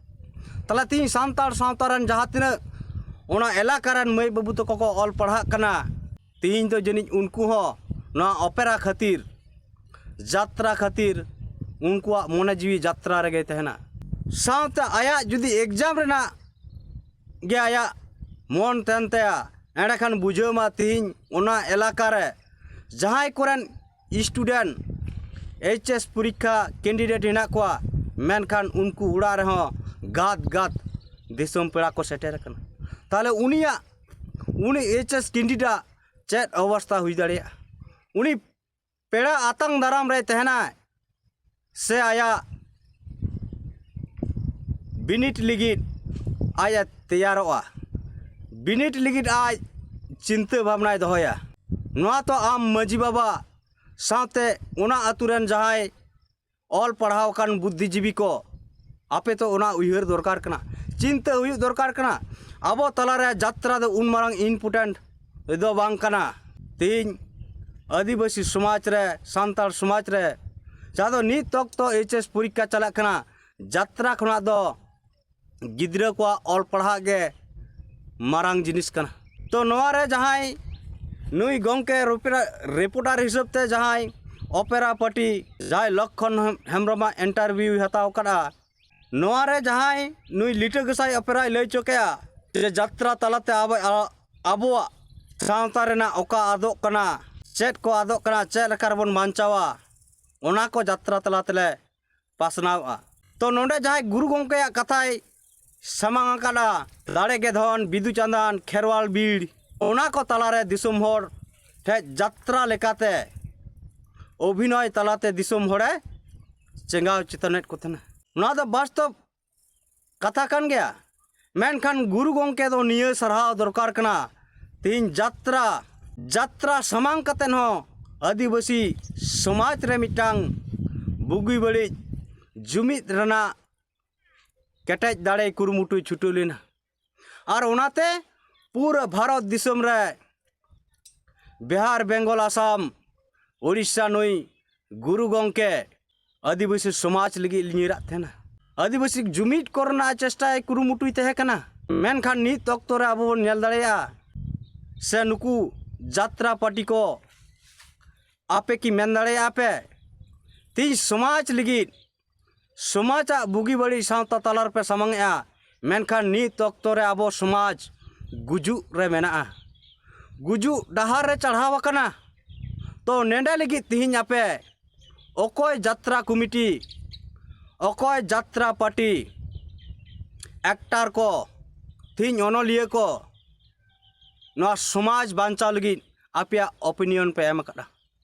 ᱛᱟᱦᱚᱞᱮ ᱛᱮᱦᱮᱧ ᱥᱟᱱᱛᱟᱲ ᱥᱟᱶᱛᱟ ᱨᱮᱱ ᱡᱟᱦᱟᱸ ᱛᱤᱱᱟᱹᱜ ᱚᱱᱟ ᱮᱞᱟᱠᱟ ᱨᱮᱱ ᱢᱟᱹᱭ ᱵᱟᱹᱵᱩ ᱛᱟᱠᱚ ᱠᱚ ᱚᱞ ᱯᱟᱲᱦᱟᱜ ᱠᱟᱱᱟ, ᱛᱮᱦᱮᱧ ᱫᱚ ᱡᱟᱹᱱᱤᱡ ᱩᱱᱠᱩ ᱦᱚᱸ ᱱᱚᱣᱟ ᱚᱯᱮᱨᱟ ᱠᱷᱟᱹᱛᱤᱨ, ᱡᱟᱛᱨᱟ ᱠᱷᱟᱹᱛᱤᱨ ᱩᱱᱠᱩᱣᱟᱜ ᱢᱚᱱᱮ ᱡᱤᱣᱤ ᱡᱟᱛᱨᱟ ᱨᱮᱜᱮ ᱛᱟᱦᱮᱱᱟ᱾ ᱥᱟᱶᱛᱮ ᱟᱭᱟᱜ ᱡᱩᱫᱤ ᱮᱠᱡᱟᱢ ᱨᱮᱱᱟᱜ ᱜᱮ ᱟᱭᱟᱜ ᱢᱚᱱ ᱛᱟᱦᱮᱱ ᱛᱟᱭᱟ, ᱮᱸᱰᱮᱠᱷᱟᱱ ᱵᱩᱡᱷᱟᱹᱣ ᱢᱟ ᱛᱮᱦᱮᱧ ᱚᱱᱟ ᱮᱞᱟᱠᱟ ᱨᱮ ᱡᱟᱦᱟᱸᱭ ᱠᱚᱨᱮᱱ ᱥᱴᱩᱰᱮᱱᱴ ᱮᱭᱤᱪ ᱮᱥ ᱯᱚᱨᱤᱠᱠᱷᱟ ᱠᱮᱱᱰᱤᱰᱮᱴ ᱦᱮᱱᱟᱜ ᱠᱚᱣᱟ, ᱢᱮᱱᱠᱷᱟᱱ ᱩᱱᱠᱩ ᱚᱲᱟᱜ ᱨᱮᱦᱚᱸ ᱜᱟᱛ ᱜᱟᱛ ᱫᱤᱥᱚᱢ ᱯᱮᱲᱟ ᱠᱚ ᱥᱮᱴᱮᱨ ᱟᱠᱟᱱᱟ᱾ ᱛᱟᱦᱚᱞᱮ ᱩᱱᱤᱭᱟᱜ, ᱩᱱᱤ ᱮᱭᱤᱪ ᱮᱥ ᱠᱮᱱᱰᱤᱰᱮᱴ ᱪᱮᱫ ᱚᱵᱚᱥᱛᱟ ᱦᱩᱭ ᱫᱟᱲᱮᱭᱟᱜᱼᱟ? ᱩᱱᱤ ᱯᱮᱲᱟ ᱟᱛᱟᱝ ᱫᱟᱨᱟᱢ ᱨᱮᱭ ᱛᱟᱦᱮᱱᱟᱭ ᱥᱮ ᱟᱭᱟᱜ ᱵᱤᱱᱤᱰ ᱞᱟᱹᱜᱤᱫ ᱟᱡ ᱮ ᱛᱮᱭᱟᱨᱚᱜᱼᱟ? ᱵᱤᱱᱤᱰ ᱞᱟᱹᱜᱤᱫ ᱟᱡ ᱪᱤᱱᱛᱟᱹ ᱵᱷᱟᱵᱽᱱᱟᱭ ᱫᱚᱦᱚᱭᱟ᱾ ᱱᱚᱣᱟ ᱛᱚ ᱟᱢ ᱢᱟᱹᱡᱷᱤ ᱵᱟᱵᱟ ᱥᱟᱶᱛᱮ ᱚᱱᱟ ᱟᱹᱛᱩ ᱨᱮᱱ ᱡᱟᱦᱟᱸᱭ ᱚᱞ ᱯᱟᱲᱦᱟᱣ ᱟᱠᱟᱱ ᱵᱩᱫᱽᱫᱷᱤᱡᱤᱵᱤ ᱠᱚ, ᱟᱯᱮ ᱛᱚ ᱚᱱᱟ ᱩᱭᱦᱟᱹᱨ ᱫᱚᱨᱠᱟᱨ ᱠᱟᱱᱟ, ᱪᱤᱱᱛᱟᱹ ᱦᱩᱭᱩᱜ ᱫᱚᱨᱠᱟᱨ ᱠᱟᱱᱟ᱾ ᱟᱵᱚ ᱛᱟᱞᱟᱨᱮ ᱡᱟᱛᱨᱟ ᱫᱚ ᱩᱱ ᱢᱟᱨᱟᱝ important ᱫᱚ ᱵᱟᱝ ᱠᱟᱱᱟ᱾ ᱛᱮᱦᱮᱧ ᱟᱹᱫᱤᱵᱟᱹᱥᱤ ᱥᱚᱢᱟᱡᱽ ᱨᱮ, ᱥᱟᱱᱛᱟᱲ ᱥᱚᱢᱟᱡᱽ ᱨᱮ, ᱡᱟᱦᱟᱸ ᱫᱚ ᱱᱤᱛ ᱚᱠᱛᱚ H S ᱯᱚᱨᱤᱠᱠᱷᱟ ᱪᱟᱞᱟᱜ ᱠᱟᱱᱟ, ᱡᱟᱛᱨᱟ ᱠᱷᱚᱱᱟᱜ ᱫᱚ ᱜᱤᱫᱽᱨᱟᱹ ᱠᱚᱣᱟᱜ ᱚᱞ ᱯᱟᱲᱦᱟᱜ ᱜᱮ ᱢᱟᱨᱟᱝ ᱡᱤᱱᱤᱥ ᱠᱟᱱᱟ᱾ ᱛᱚ ᱱᱚᱣᱟ ᱨᱮ ᱡᱟᱦᱟᱸᱭ ᱱᱩᱭ ᱜᱚᱢᱠᱮ ᱨᱚᱯᱮᱨᱟ-, reporter ᱦᱤᱥᱟᱹᱵ ᱛᱮ ᱡᱟᱦᱟᱸᱭ ᱚᱯᱮᱨᱟ ᱯᱟᱨᱴᱤ ᱡᱟᱦᱟᱸᱭ ᱞᱚᱠᱠᱷᱚᱱ ᱦᱮᱢ-, ᱦᱮᱢᱵᱨᱚᱢᱟᱜ interview ᱦᱟᱛᱟᱣ ᱟᱠᱟᱫᱼᱟ, ᱱᱚᱣᱟ ᱨᱮ ᱡᱟᱦᱟᱸᱭ ᱱᱩᱭ ᱞᱤᱴᱟᱹ ᱜᱚᱸᱥᱟᱭ ᱚᱯᱮᱨᱟᱭ ᱞᱟᱹᱭ ᱦᱚᱪᱚ ᱠᱮᱜᱼᱟ ᱡᱮ ᱡᱟᱛᱨᱟ ᱛᱟᱞᱟᱛᱮ ᱟᱵᱚ, ᱟ-, ᱟᱵᱚᱣᱟᱜ ᱥᱟᱶᱛᱟ ᱨᱮᱱᱟᱜ ᱚᱠᱟ ᱟᱫᱚᱜ ᱠᱟᱱᱟ, ᱪᱮᱫ ᱠᱚ ᱟᱫᱚᱜ ᱠᱟᱱᱟ, ᱪᱮᱫ ᱞᱮᱠᱟ ᱨᱮᱵᱚᱱ ᱵᱟᱧᱪᱟᱣᱟ, ᱚᱱᱟ ᱠᱚ ᱡᱟᱛᱨᱟ ᱛᱟᱞᱟ ᱛᱮᱞᱮ ᱯᱟᱥᱱᱟᱣᱼᱟ᱾ ᱛᱚ ᱱᱚᱰᱮ ᱡᱟᱦᱟᱸᱭ ᱜᱩᱨᱩ ᱜᱚᱢᱠᱮᱭᱟᱜ ᱠᱟᱛᱷᱟᱭ ᱥᱟᱢᱟᱝ ᱟᱠᱟᱫᱼᱟ, ᱫᱟᱲᱮ ᱜᱮ ᱫᱷᱚᱱ, ᱵᱤᱫᱩ ᱪᱟᱸᱫᱟᱱ, ᱠᱷᱮᱨᱣᱟᱞ ᱵᱤᱨ, ᱚᱱᱟ ᱠᱚ ᱛᱟᱞᱟᱨᱮ ᱫᱤᱥᱚᱢ ᱦᱚᱲ ᱴᱷᱮᱡ ᱡᱟᱛᱨᱟ ᱞᱮᱠᱟᱛᱮ ᱚᱵᱷᱤᱱᱚᱭ ᱛᱟᱞᱟᱛᱮ ᱫᱤᱥᱚᱢ ᱦᱚᱲᱮ ᱪᱮᱸᱜᱟᱣ ᱪᱮᱛᱟᱱᱮᱫ ᱠᱚ ᱛᱟᱦᱮᱱᱟ᱾ ᱱᱚᱣᱟ ᱫᱚ ᱵᱟᱥᱛᱚᱵ ᱠᱟᱛᱷᱟ ᱠᱟᱱ ᱜᱮᱭᱟ᱾ ᱢᱮᱱᱠᱷᱟᱱ ᱜᱩᱨᱩ ᱜᱚᱢᱠᱮ ᱫᱚ ᱱᱤᱭᱟᱹ ᱥᱟᱨᱦᱟᱣ ᱫᱚᱨᱠᱟᱨ ᱠᱟᱱᱟ, ᱛᱮᱦᱮᱧ ᱡᱟᱛᱨᱟ, ᱡᱟᱛᱨᱟ ᱥᱟᱢᱟᱝ ᱠᱟᱛᱮ ᱦᱚᱸ ᱟᱹᱫᱤᱵᱟᱹᱥᱤ ᱥᱚᱢᱟᱡᱽ ᱨᱮ ᱢᱤᱫᱴᱟᱝ ᱵᱩᱜᱤ ᱵᱟᱹᱲᱤᱡ ᱡᱩᱢᱤᱫ ᱨᱮᱱᱟᱜ ᱠᱮᱴᱮᱡ ᱫᱟᱲᱮᱭ ᱠᱩᱨᱩᱢᱩᱴᱩᱭ ᱪᱷᱩᱴᱟᱹᱣ ᱞᱮᱱᱟ᱾ ᱟᱨ ᱚᱱᱟᱛᱮ ᱯᱩᱨᱟᱹ ᱵᱷᱟᱨᱚᱛ ᱫᱤᱥᱚᱢ ᱨᱮ ᱵᱤᱦᱟᱨ, ᱵᱮᱝᱜᱚᱞ, ᱟᱥᱟᱢ, ᱳᱰᱤᱥᱟ ᱱᱩᱭ ᱜᱩᱨᱩ ᱜᱚᱢᱠᱮ ᱟᱹᱫᱤᱵᱟᱹᱥᱤ ᱥᱚᱢᱟᱡᱽ ᱞᱟᱹᱜᱤᱫ ᱧᱤᱨᱟᱜ ᱛᱟᱦᱮᱱᱟ᱾ ᱟᱹᱫᱤᱵᱟᱹᱥᱤ ᱡᱩᱢᱤᱫ ᱠᱚᱨᱮᱱᱟᱜ ᱪᱮᱥᱴᱟᱭ ᱠᱩᱨᱩᱢᱩᱴᱩᱭ ᱛᱟᱦᱮᱸ ᱠᱟᱱᱟ᱾ ᱢᱮᱱᱠᱷᱟᱱ ᱱᱤᱛ ᱚᱠᱛᱚ ᱨᱮ ᱟᱵᱚ ᱵᱚᱱ ᱧᱮᱞ ᱫᱟᱲᱮᱭᱟᱜᱼᱟ, ᱥᱮ ᱱᱩᱠᱩ ᱡᱟᱛᱨᱟ ᱯᱟᱨᱴᱤ ᱠᱚ, ᱟᱯᱮ ᱠᱤ ᱢᱮᱱ ᱫᱟᱲᱮᱭᱟᱜᱼᱟ ᱯᱮ ᱛᱮᱦᱮᱧ ᱥᱚᱢᱟᱡᱽ ᱞᱟᱹᱜᱤᱫ, ᱥᱚᱢᱟᱡᱽ ᱟᱜ ᱵᱩᱜᱤ ᱵᱟᱹᱲᱤᱡ ᱥᱟᱶᱛᱟ ᱛᱟᱞᱟ ᱨᱮᱯᱮ ᱥᱟᱢᱟᱝ ᱮᱜᱼᱟ, ᱢᱮᱱᱠᱷᱟᱱ ᱱᱤᱛ ᱚᱠᱛᱚ ᱨᱮ ᱟᱵᱚ ᱥᱚᱢᱟᱡᱽ ᱜᱩᱡᱩᱜ ᱨᱮ ᱢᱮᱱᱟᱜᱼᱟ, ᱜᱩᱡᱩᱜ ᱰᱟᱦᱟᱨ ᱨᱮ ᱪᱟᱲᱦᱟᱣ ᱟᱠᱟᱱᱟ᱾ ᱛᱚ ᱱᱮᱰᱮ ᱞᱟᱹᱜᱤᱫ ᱛᱮᱦᱮᱧ ᱟᱯᱮ ᱚᱠᱚᱭ ᱡᱟᱛᱨᱟ ᱠᱚᱢᱤᱴᱤ, ᱚᱠᱚᱭ ᱡᱟᱛᱨᱟ ᱯᱟᱨᱴᱤ, actor ᱠᱚ, ᱛᱮᱦᱮᱧ ᱚᱱᱚᱞᱤᱭᱟᱹ ᱠᱚ ᱱᱚᱣᱟ ᱥᱚᱢᱟᱡᱽ ᱵᱟᱧᱪᱟᱣ ᱞᱟᱹᱜᱤᱫ ᱟᱯᱮᱭᱟᱜ opinion ᱯᱮ ᱮᱢ ᱟᱠᱟᱫᱼᱟ?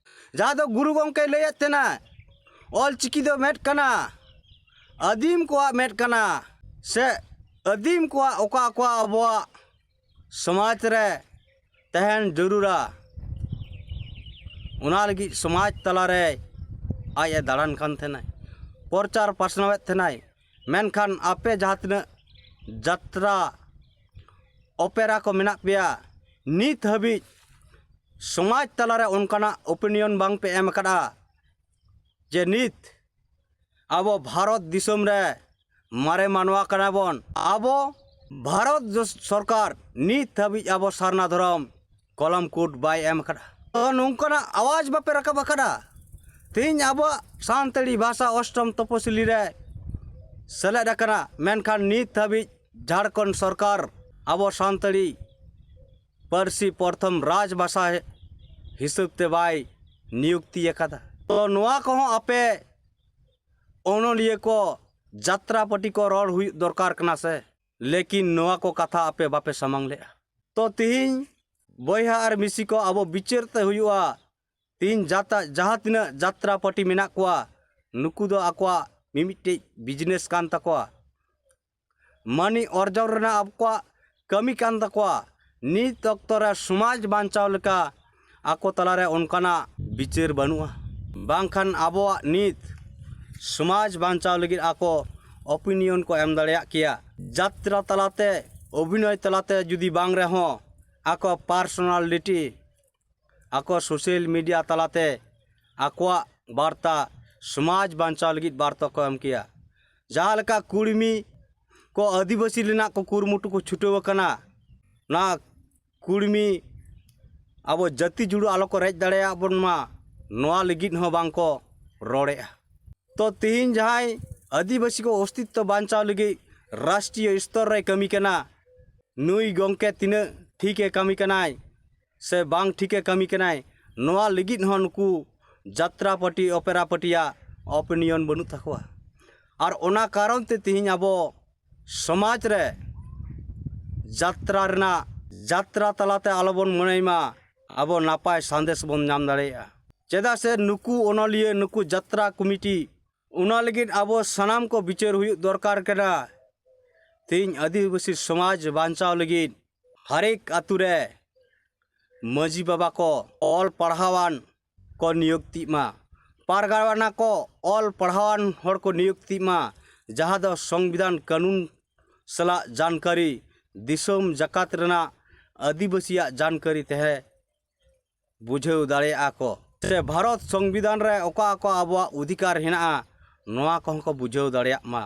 ᱡᱟᱦᱟᱸ ᱫᱚ ᱜᱩᱨᱩ ᱜᱚᱢᱠᱮᱭ ᱞᱟᱹᱭᱮᱫ ᱛᱟᱦᱮᱱᱟ, ᱚᱞ ᱪᱤᱠᱤ ᱫᱚ ᱢᱮᱫ ᱠᱟᱱᱟ, ᱟᱹᱫᱤᱢ ᱠᱚᱣᱟᱜ ᱢᱮᱫ ᱠᱟᱱᱟ, ᱥᱮ ᱟᱹᱫᱤᱢ ᱠᱚᱣᱟᱜ ᱚᱠᱟ ᱚᱠᱟ ᱟᱵᱚᱣᱟᱜ ᱥᱚᱢᱟᱡᱽ ᱨᱮ ᱛᱟᱦᱮᱱ ᱡᱟᱹᱨᱩᱲᱟ, ᱚᱱᱟ ᱞᱟᱹᱜᱤᱫ ᱥᱚᱢᱟᱡᱽ ᱛᱟᱞᱟᱨᱮ ᱟᱡ ᱮ ᱫᱟᱬᱟᱱ ᱠᱟᱱ ᱛᱟᱦᱮᱱᱟ᱾ ᱯᱨᱚᱪᱟᱨ ᱯᱟᱥᱱᱟᱣᱮᱫ ᱛᱟᱦᱮᱱᱟᱭ, ᱢᱮᱱᱠᱷᱟᱱ ᱟᱯᱮ ᱡᱟᱦᱟᱸ ᱛᱤᱱᱟᱹᱜ ᱡᱟᱛᱨᱟ ᱚᱯᱮᱨᱟ ᱠᱚ ᱢᱮᱱᱟᱜ ᱯᱮᱭᱟ, ᱱᱤᱛ ᱦᱟᱹᱵᱤᱡ ᱥᱚᱢᱟᱡᱽ ᱛᱟᱞᱟᱨᱮ ᱚᱱᱠᱟᱱᱟᱜ ᱳᱯᱤᱱᱤᱭᱚᱱ ᱵᱟᱝ ᱯᱮ ᱮᱢ ᱟᱠᱟᱫᱼᱟ ᱡᱮ ᱱᱤᱛ ᱟᱵᱚ ᱵᱷᱟᱨᱚᱛ ᱫᱤᱥᱚᱢ ᱨᱮ ᱢᱟᱨᱮ ᱢᱟᱱᱣᱟ ᱠᱟᱱᱟ ᱵᱚᱱ᱾ ᱟᱵᱚ ᱵᱷᱟᱨᱚᱛ ᱫᱤᱥ-, ᱥᱚᱨᱠᱟᱨ ᱱᱤᱛ ᱦᱟᱹᱵᱤᱡ ᱟᱵᱚ ᱥᱟᱨᱱᱟ ᱫᱷᱚᱨᱚᱢ ᱠᱚᱞᱚᱢ ᱠᱳᱰ ᱵᱟᱭ ᱮᱢ ᱟᱠᱟᱫᱟ᱾ ᱛᱚ ᱱᱚᱝᱠᱟᱱᱟᱜ ᱟᱣᱟᱡᱽ ᱵᱟᱯᱮ ᱨᱟᱠᱟᱵ ᱟᱠᱟᱫᱟ᱾ ᱛᱮᱦᱮᱧ ᱟᱵᱚᱣᱟᱜ ᱥᱟᱱᱛᱟᱲᱤ ᱵᱷᱟᱥᱟ ᱚᱥᱴᱚᱢ ᱛᱚᱯᱚᱥᱤᱞᱤ ᱨᱮ ᱥᱮᱞᱮᱫ ᱟᱠᱟᱱᱟ, ᱢᱮᱱᱠᱷᱟᱱ ᱱᱤᱛ ᱦᱟᱹᱵᱤᱡ ᱡᱷᱟᱲᱠᱷᱚᱸᱰ ᱥᱚᱨᱠᱟᱨ ᱟᱵᱚ ᱥᱟᱱᱛᱟᱲᱤ ᱯᱟᱹᱨᱥᱤ ᱯᱨᱚᱛᱷᱚᱢ ᱨᱟᱡᱽ ᱵᱷᱟᱥᱟ ᱦᱤᱥᱟᱹᱵ ᱛᱮ ᱵᱟᱭ ᱱᱤᱭᱩᱠᱛᱤ ᱟᱠᱟᱫᱟ᱾ ᱛᱚ ᱱᱚᱣᱟ ᱠᱚᱦᱚᱸ ᱟᱯᱮ ᱚᱱᱚᱞᱤᱭᱟᱹ ᱠᱚ, ᱡᱟᱛᱨᱟ ᱯᱟᱹᱴᱤ ᱠᱚ ᱨᱚᱲ ᱦᱩᱭᱩᱜ ᱫᱚᱨᱠᱟᱨ ᱠᱟᱱᱟ ᱥᱮ, ᱞᱮᱠᱤᱱ ᱱᱚᱣᱟ ᱠᱚ ᱠᱟᱛᱷᱟ ᱟᱯᱮ ᱵᱟᱯᱮ ᱥᱟᱢᱟᱝ ᱞᱮᱜᱼᱟ᱾ ᱛᱚ ᱛᱤᱦᱤᱧ ᱵᱚᱭᱦᱟ ᱟᱨ ᱢᱤᱥᱤ ᱠᱚ, ᱟᱵᱚ ᱵᱤᱪᱟᱹᱨ ᱛᱮ ᱦᱩᱭᱩᱜᱼᱟ᱾ ᱛᱤᱦᱤᱧ ᱡᱟᱛᱟ-, ᱡᱟᱦᱟᱸ ᱛᱤᱱᱟᱹᱜ ᱡᱟᱛᱨᱟ ᱯᱟᱹᱴᱤ ᱢᱮᱱᱟᱜ ᱠᱚᱣᱟ, ᱱᱩᱠᱩ ᱫᱚ ᱟᱠᱚᱣᱟᱜ ᱢᱤᱢᱤᱫᱴᱮᱡ ᱵᱤᱡᱽᱱᱮᱥ ᱠᱟᱱ ᱛᱟᱠᱚᱣᱟ, ᱢᱟᱹᱱᱤ ᱚᱨᱡᱚᱱ ᱨᱮᱱᱟᱜ ᱟᱠᱚᱣᱟᱜ ᱠᱟᱹᱢᱤ ᱠᱟᱱ ᱛᱟᱠᱚᱣᱟ᱾ ᱱᱤᱛ ᱚᱠᱛᱚ ᱨᱮ ᱥᱚᱢᱟᱡᱽ ᱵᱟᱧᱪᱟᱣ ᱞᱮᱠᱟ ᱟᱠᱚ ᱛᱟᱞᱟᱨᱮ ᱚᱱᱠᱟᱱᱟᱜ ᱵᱤᱪᱟᱹᱨ ᱵᱟᱹᱱᱩᱜᱼᱟ᱾ ᱵᱟᱝᱠᱷᱟᱱ ᱟᱵᱚᱣᱟᱜ ᱱᱤᱛ ᱥᱚᱢᱟᱡᱽ ᱵᱟᱧᱪᱟᱣ ᱞᱟᱹᱜᱤᱫ ᱟᱠᱚ ᱳᱯᱤᱱᱤᱭᱚᱱ ᱠᱚ ᱮᱢ ᱫᱟᱲᱮᱭᱟᱜ ᱠᱮᱭᱟ᱾ ᱡᱟᱛᱨᱟ ᱛᱟᱞᱟᱛᱮ, ᱚᱵᱷᱤᱱᱚᱭ ᱛᱟᱞᱟᱛᱮ ᱡᱩᱫᱤ ᱵᱟᱝ ᱨᱮᱦᱚᱸ, ᱟᱠᱚ ᱯᱟᱨᱥᱚᱱᱟᱞᱤᱴᱤ, ᱟᱠᱚ ᱥᱳᱥᱟᱞ ᱢᱤᱰᱤᱭᱟ ᱛᱟᱞᱟᱛᱮ ᱟᱠᱚᱣᱟᱜ ᱵᱟᱨᱛᱟ, ᱥᱚᱢᱟᱡᱽ ᱵᱟᱧᱪᱟᱣ ᱞᱟᱹᱜᱤᱫ ᱵᱟᱨᱛᱟ ᱠᱚ ᱮᱢ ᱠᱮᱭᱟ᱾ ᱡᱟᱦᱟᱸ ᱞᱮᱠᱟ ᱠᱩᱲᱢᱤ ᱠᱚ ᱟᱹᱫᱤᱵᱟᱹᱥᱤ ᱨᱮᱱᱟᱜ ᱠᱚ ᱠᱩᱨᱩᱢᱩᱴᱩ ᱠᱚ ᱪᱷᱩᱴᱟᱹᱣ ᱟᱠᱟᱱᱟ, ᱚᱱᱟ ᱠᱩᱲᱢᱤ ᱟᱵᱚ ᱡᱟᱹᱛᱤ ᱡᱩᱲᱩ ᱟᱞᱚ ᱠᱚ ᱨᱮᱡ ᱫᱟᱲᱮᱭᱟᱜ ᱵᱚᱱ ᱢᱟ, ᱱᱚᱣᱟ ᱞᱟᱹᱜᱤᱫ ᱦᱚᱸ ᱵᱟᱝ ᱠᱚ ᱨᱚᱲᱮᱜᱼᱟ᱾ ᱛᱚ ᱛᱤᱦᱤᱧ ᱡᱟᱦᱟᱸᱭ ᱟᱹᱫᱤᱵᱟᱹᱥᱤ ᱠᱚ ᱚᱥᱛᱤᱛᱛᱚ ᱵᱟᱧᱪᱟᱣ ᱞᱟᱹᱜᱤᱫ ᱨᱟᱥᱴᱨᱤᱭᱚ ᱥᱛᱚᱨ ᱨᱮᱭ ᱠᱟᱹᱢᱤ ᱠᱟᱱᱟ, ᱱᱩᱭ ᱜᱚᱢᱠᱮ ᱛᱤᱱᱟᱹᱜ ᱴᱷᱤᱠᱮ ᱠᱟᱹᱢᱤ ᱠᱟᱱᱟᱭ ᱥᱮ ᱵᱟᱝ ᱴᱷᱤᱠᱮ ᱠᱟᱹᱢᱤ ᱠᱟᱱᱟᱭ, ᱱᱚᱣᱟ ᱞᱟᱹᱜᱤᱫ ᱦᱚᱸ ᱱᱩᱠᱩ ᱡᱟᱛᱨᱟ ᱯᱟᱹᱴᱤ, ᱚᱯᱮᱨᱟ ᱯᱟᱹᱴᱤᱭᱟᱜ ᱳᱯᱤᱱᱤᱭᱚᱱ ᱵᱟᱹᱱᱩᱜ ᱛᱟᱠᱚᱣᱟ᱾ ᱟᱨ ᱚᱱᱟ ᱠᱟᱨᱚᱱ ᱛᱮ ᱛᱤᱦᱤᱧ ᱟᱵᱚ ᱥᱚᱢᱟᱡᱽ ᱨᱮ ᱡᱟᱛᱨᱟ ᱨᱮᱱᱟᱜ, ᱡᱟᱛᱨᱟ ᱛᱟᱞᱟᱛᱮ ᱟᱞᱚᱵᱚᱱ ᱢᱚᱱᱮᱭ ᱢᱟ ᱟᱵᱚ ᱱᱟᱯᱟᱭ ᱥᱟᱸᱫᱮᱥ ᱵᱚᱱ ᱧᱟᱢ ᱫᱟᱲᱮᱭᱟᱜᱼᱟ᱾ ᱪᱮᱫᱟᱜ ᱥᱮ ᱱᱩᱠᱩ ᱚᱱᱚᱞᱤᱭᱟᱹ, ᱱᱩᱠᱩ ᱡᱟᱛᱨᱟ ᱠᱚᱢᱤᱴᱤ, ᱚᱱᱟ ᱞᱟᱹᱜᱤᱫ ᱟᱵᱚ ᱥᱟᱱᱟᱢ ᱠᱚ ᱵᱤᱪᱟᱹᱨ ᱦᱩᱭᱩᱜ ᱫᱚᱨᱠᱟᱨ ᱠᱟᱱᱟ᱾ ᱛᱮᱦᱮᱧ ᱟᱹᱫᱤᱵᱟᱹᱥᱤ ᱥᱚᱢᱟᱡᱽ ᱵᱟᱧᱪᱟᱣ ᱞᱟᱹᱜᱤᱫ ᱦᱟᱨᱮᱠ ᱟᱛᱳ ᱨᱮ ᱢᱟᱹᱡᱷᱤ ᱵᱟᱵᱟ ᱠᱚ ᱚᱞ ᱯᱟᱲᱦᱟᱣᱟᱱ ᱠᱚ ᱱᱤᱭᱩᱠᱛᱤᱜ ᱢᱟ᱾ ᱯᱟᱨᱜᱟᱱᱟ ᱠᱚ ᱚᱞ ᱯᱟᱲᱦᱟᱣᱟᱱ ᱦᱚᱲ ᱠᱚ ᱱᱤᱭᱩᱠᱛᱤᱜ ᱢᱟ, ᱡᱟᱦᱟᱸ ᱫᱚ ᱥᱚᱝᱵᱤᱫᱷᱟᱱ ᱠᱟᱹᱱᱩᱱ ᱥᱟᱞᱟᱜ ᱡᱟᱱᱠᱟᱨᱤ, ᱫᱤᱥᱚᱢ ᱡᱟᱠᱟᱛ ᱨᱮᱱᱟᱜ ᱟᱹᱫᱤᱵᱟᱹᱥᱤᱭᱟᱜ ᱡᱟᱱᱠᱟᱨᱤ ᱛᱟᱦᱮᱸ ᱵᱩᱡᱷᱟᱹᱣ ᱫᱟᱲᱮᱭᱟᱜᱼᱟ ᱠᱚ, ᱥᱮ ᱵᱷᱟᱨᱚᱛ ᱥᱚᱝᱵᱤᱫᱷᱟᱱ ᱨᱮ ᱚᱠᱟ ᱚᱠᱟ ᱟᱵᱚᱣᱟᱜ ᱚᱫᱷᱤᱠᱟᱨ ᱦᱮᱱᱟᱜᱼᱟ, ᱱᱚᱣᱟ ᱠᱚᱦᱚᱸ ᱠᱚ ᱵᱩᱡᱷᱟᱹᱣ ᱫᱟᱲᱮᱭᱟᱜ ᱢᱟ᱾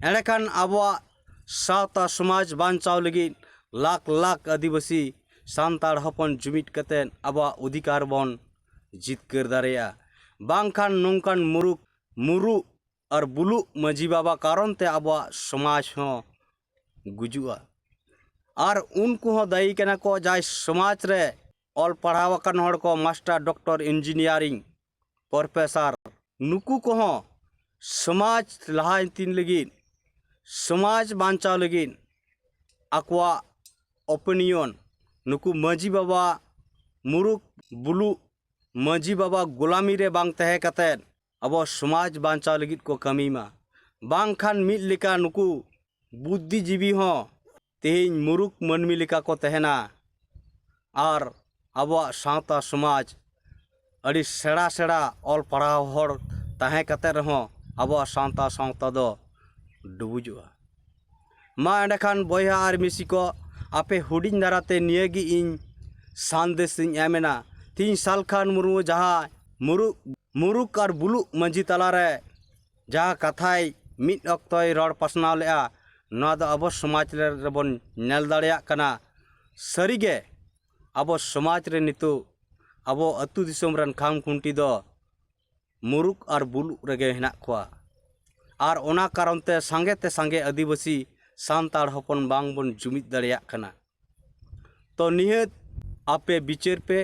ᱮᱸᱰᱮᱠᱷᱟᱱ ᱟᱵᱚᱣᱟᱜ ᱥᱟᱶᱛᱟ ᱥᱚᱢᱟᱡᱽ ᱵᱟᱧᱪᱟᱣ ᱞᱟᱹᱜᱤᱫ ᱞᱟᱠᱷ ᱞᱟᱠᱷ ᱟᱹᱫᱤᱵᱟᱹᱥᱤ ᱥᱟᱱᱛᱟᱲ ᱦᱚᱯᱚᱱ ᱡᱩᱢᱤᱫ ᱠᱟᱛᱮᱫ ᱟᱵᱚᱣᱟᱜ ᱚᱫᱷᱤᱠᱟᱨ ᱵᱚᱱ ᱡᱤᱛᱠᱟᱹᱨ ᱫᱟᱲᱮᱭᱟᱜᱼᱟ᱾ ᱵᱟᱝᱠᱷᱟᱱ ᱱᱚᱝᱠᱟᱱ ᱢᱩᱨᱩᱠ, ᱢᱩᱨᱩᱜ ᱟᱨ ᱵᱩᱞᱩᱜ ᱢᱟᱹᱡᱷᱤ ᱵᱟᱵᱟ ᱠᱟᱨᱚᱱ ᱛᱮ ᱟᱵᱚᱣᱟᱜ ᱥᱚᱢᱟᱡᱽ ᱦᱚᱸ ᱜᱩᱡᱩᱜᱼᱟ᱾ ᱟᱨ ᱩᱱᱠᱩ ᱦᱚᱸ ᱫᱟᱹᱭᱤ ᱠᱟᱱᱟ ᱠᱚ, ᱡᱟᱦᱟᱸᱭ ᱥᱚᱢᱟᱡᱽ ᱨᱮ ᱚᱞ ᱯᱟᱲᱦᱟᱣ ᱟᱠᱟᱱ ᱦᱚᱲ ᱠᱚ, ᱢᱟᱥᱴᱟᱨ, ᱰᱚᱠᱴᱚᱨ, ᱤᱧᱡᱤᱱᱤᱭᱟᱨᱤᱝ, ᱯᱨᱚᱯᱷᱮᱥᱟᱨ, ᱱᱩᱠᱩ ᱠᱚᱦᱚᱸ ᱥᱚᱢᱟᱡᱽ ᱞᱟᱦᱟᱱᱛᱤ ᱞᱟᱹᱜᱤᱫ, ᱥᱚᱢᱟᱡᱽ ᱵᱟᱧᱪᱟᱣ ᱞᱟᱹᱜᱤᱫ ᱟᱠᱚᱣᱟᱜ ᱚᱯᱤᱱᱤᱭᱚᱱ, ᱱᱩᱠᱩ ᱢᱟᱹᱡᱷᱤ ᱵᱟᱵᱟ ᱢᱩᱨᱩᱠ ᱵᱩᱞᱩᱜ ᱢᱟᱹᱡᱷᱤ ᱵᱟᱵᱟ ᱜᱩᱞᱟᱢᱤ ᱨᱮ ᱵᱟᱝ ᱛᱟᱦᱮᱸ ᱠᱟᱛᱮᱫ ᱟᱵᱚ ᱥᱚᱢᱟᱡᱽ ᱵᱟᱧᱪᱟᱣ ᱞᱟᱹᱜᱤᱫ ᱠᱚ ᱠᱟᱹᱢᱤ ᱢᱟ᱾ ᱵᱟᱝᱠᱷᱟᱱ ᱢᱤᱫ ᱞᱮᱠᱟ ᱱᱩᱠᱩ ᱵᱩᱫᱽᱫᱷᱤᱡᱤᱵᱤ ᱦᱚᱸ ᱛᱮᱦᱮᱧ ᱢᱩᱨᱩᱠ ᱢᱟᱹᱱᱢᱤ ᱞᱮᱠᱟ ᱠᱚ ᱛᱟᱦᱮᱱᱟ᱾ ᱟᱨ ᱟᱵᱚᱣᱟᱜ ᱥᱟᱶᱛᱟ ᱥᱚᱢᱟᱡᱽ ᱟᱹᱰᱤ ᱥᱮᱬᱟ ᱥᱮᱬᱟ ᱚᱞ ᱯᱟᱲᱦᱟᱣ ᱦᱚᱲ ᱛᱟᱦᱮᱸ ᱠᱟᱛᱮ ᱨᱮᱦᱚᱸ ᱟᱵᱚᱣᱟᱜ ᱥᱟᱶᱛᱟ ᱥᱟᱶᱛᱟ ᱫᱚ ᱰᱩᱵᱩᱡᱚᱜᱼᱟ᱾ ᱢᱟ ᱮᱸᱰᱮᱠᱷᱟᱱ ᱵᱚᱭᱦᱟ ᱟᱨ ᱢᱤᱥᱤ ᱠᱚ, ᱟᱯᱮ ᱦᱩᱰᱤᱧ ᱫᱷᱟᱨᱟᱛᱮ ᱱᱤᱭᱟᱹ ᱜᱮ ᱤᱧ ᱥᱟᱸᱫᱮᱥ ᱤᱧ ᱮᱢ ᱮᱱᱟ᱾ ᱛᱤᱦᱤᱧ ᱥᱟᱞᱠᱷᱟᱱ ᱢᱩᱨᱢᱩ ᱡᱟᱦᱟᱸ ᱢᱩᱨᱩᱠ, ᱢᱩᱨᱩᱠ ᱟᱨ ᱵᱩᱞᱩᱜ ᱢᱟᱹᱡᱷᱤ ᱛᱟᱞᱟᱨᱮ ᱡᱟᱦᱟᱸ ᱠᱟᱛᱷᱟᱭ ᱢᱤᱫ ᱚᱠᱛᱚᱭ ᱨᱚᱲ ᱯᱟᱥᱱᱟᱣ ᱞᱮᱫᱼᱟ, ᱱᱚᱣᱟ ᱫᱚ ᱟᱵᱚ ᱥᱚᱢᱟᱡᱽ ᱨᱮ, ᱨᱮᱵᱚᱱ ᱧᱮᱞ ᱫᱟᱲᱮᱭᱟᱜ ᱠᱟᱱᱟ᱾ ᱥᱟᱹᱨᱤᱜᱮ ᱟᱵᱚ ᱥᱚᱢᱟᱡᱽ ᱨᱮ ᱱᱤᱛᱚᱜ ᱟᱵᱚ ᱟᱹᱛᱩ ᱫᱤᱥᱚᱢ ᱨᱮᱱ ᱠᱷᱟᱢ ᱠᱷᱩᱱᱴᱤ ᱫᱚ ᱢᱩᱨᱩᱠ ᱟᱨ ᱵᱩᱞᱩᱜ ᱨᱮᱜᱮ ᱦᱮᱱᱟᱜ ᱠᱚᱣᱟ᱾ ᱟᱨ ᱚᱱᱟ ᱠᱟᱨᱚᱱ ᱛᱮ ᱥᱟᱸᱜᱮ ᱛᱮ ᱥᱟᱸᱜᱮ ᱟᱹᱫᱤᱵᱟᱹᱥᱤ ᱥᱟᱱᱛᱟᱲ ᱦᱚᱯᱚᱱ ᱵᱟᱝ ᱵᱚᱱ ᱡᱩᱢᱤᱫ ᱫᱟᱲᱮᱭᱟᱜ ᱠᱟᱱᱟ᱾ ᱛᱚ ᱱᱤᱦᱟᱹᱛ ᱟᱯᱮ ᱵᱤᱪᱟᱹᱨ ᱯᱮ,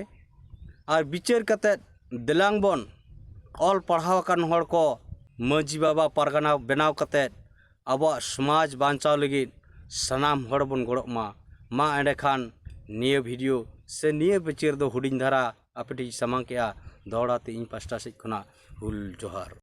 ᱟᱨ ᱵᱤᱪᱟᱹᱨ ᱠᱟᱛᱮᱫ ᱫᱮᱞᱟᱝ ᱵᱚᱱ ᱚᱞ ᱯᱟᱲᱦᱟᱣ ᱟᱠᱟᱱ ᱦᱚᱲ ᱠᱚ ᱢᱟᱹᱡᱷᱤ ᱵᱟᱵᱟ ᱯᱟᱨᱜᱟᱱᱟ ᱵᱮᱱᱟᱣ ᱠᱟᱛᱮᱫ ᱟᱵᱚᱣᱟᱜ ᱥᱚᱢᱟᱡᱽ ᱵᱟᱧᱪᱟᱣ ᱞᱟᱹᱜᱤᱫ ᱥᱟᱱᱟᱢ ᱦᱚᱲ ᱵᱚᱱ ᱜᱚᱲᱚᱜ ᱢᱟ᱾ ᱢᱟ ᱮᱸᱰᱮᱠᱷᱟᱱ ᱱᱤᱭᱟᱹ ᱵᱷᱤᱰᱤᱭᱳ ᱥᱮ ᱱᱤᱭᱟᱹ ᱵᱤᱪᱟᱹᱨ ᱫᱚ ᱦᱩᱰᱤᱧ ᱫᱷᱟᱨᱟ ᱟᱯᱮ ᱴᱷᱮᱱ ᱤᱧ ᱥᱟᱢᱟᱝ ᱠᱮᱜᱼᱟ᱾ ᱫᱚᱦᱲᱟ ᱛᱮ ᱤᱧ ᱯᱟᱥᱴᱟ ᱥᱮᱫ ᱠᱷᱚᱱᱟᱜ ᱦᱩᱞ ᱡᱚᱦᱟᱨ᱾